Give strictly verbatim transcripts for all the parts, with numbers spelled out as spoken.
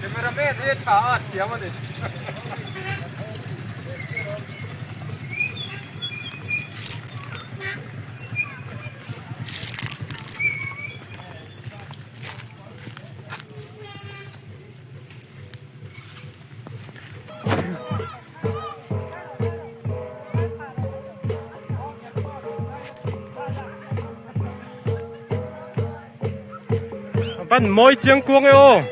Cameraman hi tha a thiam a ni. Van moi chiang kuang e o.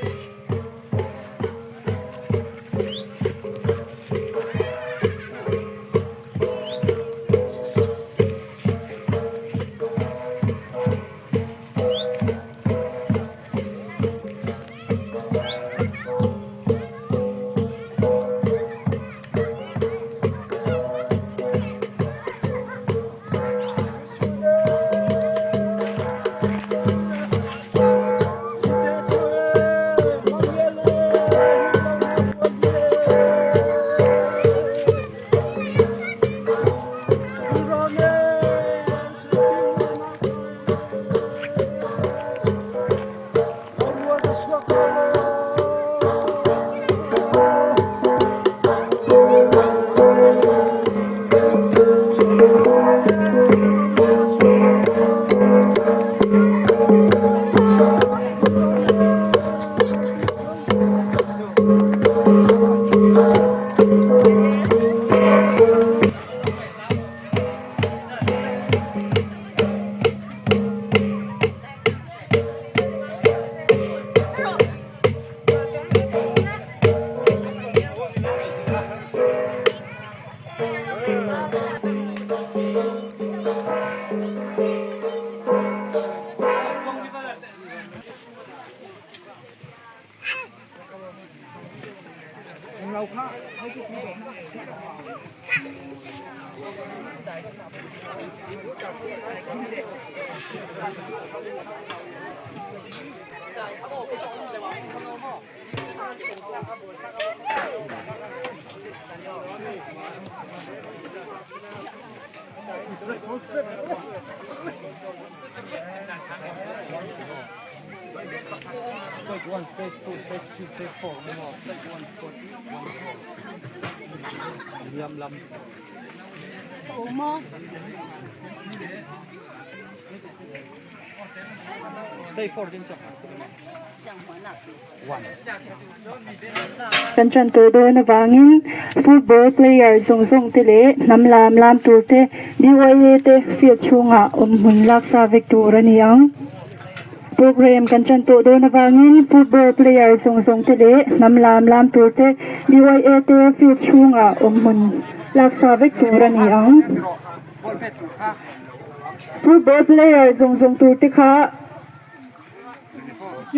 Stage one, stage two, stage three, stage four, no more. Stage one, stage two, one, four. Liam lam. Stage four din cha. One. Kan chan to dona vangin football player jong jong te le hnam lam lam tur te B Y A te field chunga um hun laksa vek tur ani ang. Program kan chan to dona vangin football player jong jong te le hnam lam lam tur te B Y A te field chunga um hun laksa vek tur ani ang. Football player jong jong tur te kha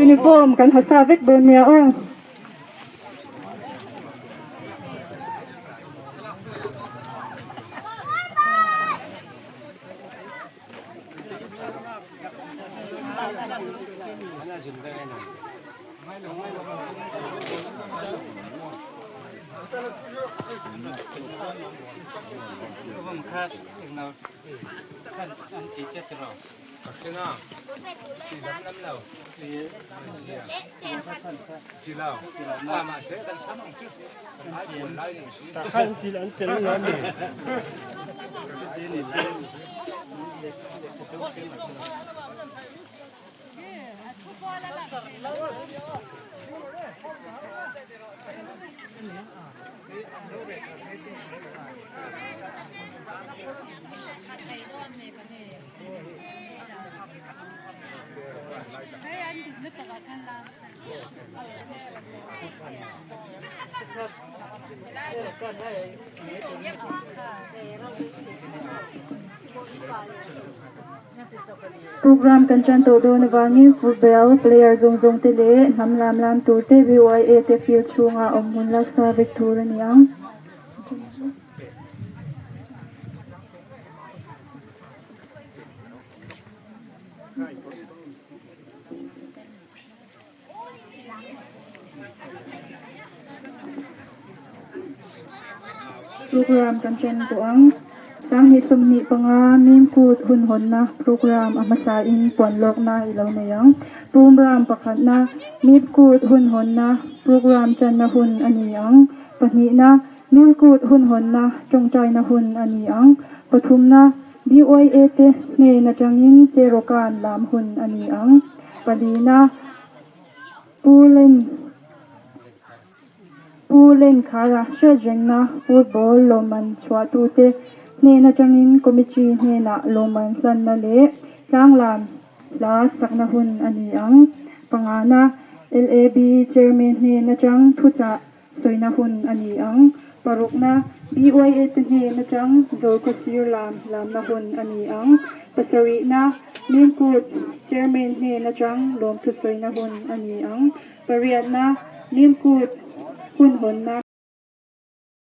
uniform kan hasa vek bon nia o. Program kan chan to dona vangin football player jong jong te le hnam lam lam tur te B Y A te field chunga um hun laksa vek tur ani ang. Program kan chan to ang. Sang ni sum ni panga Mimkut hun honna program amasa in puanlokna ilo nei ang. Pumram pakhatna Mimkut hun honna program channa hun ani ang. Pahnina Mimkut hun honna chongchaina hun ani ang. Pathumna B Y A te hnena changin cherokan lam hun ani ang. Palina Pulen Pulen Khara Shajengna football loman chuatute hnena changin committee hnena loman hlanna le tlanglam la sakna hun ani ang. Pangana L A B chairman hnena chang thucha soina hun ani ang. Parukna B Y A te hnena chang Zolkosir lam lamna hun ani ang. Pasarina Mimkut chairman hnena chang lomthu soina hun ani ang. Pariatna Mimkut hun honna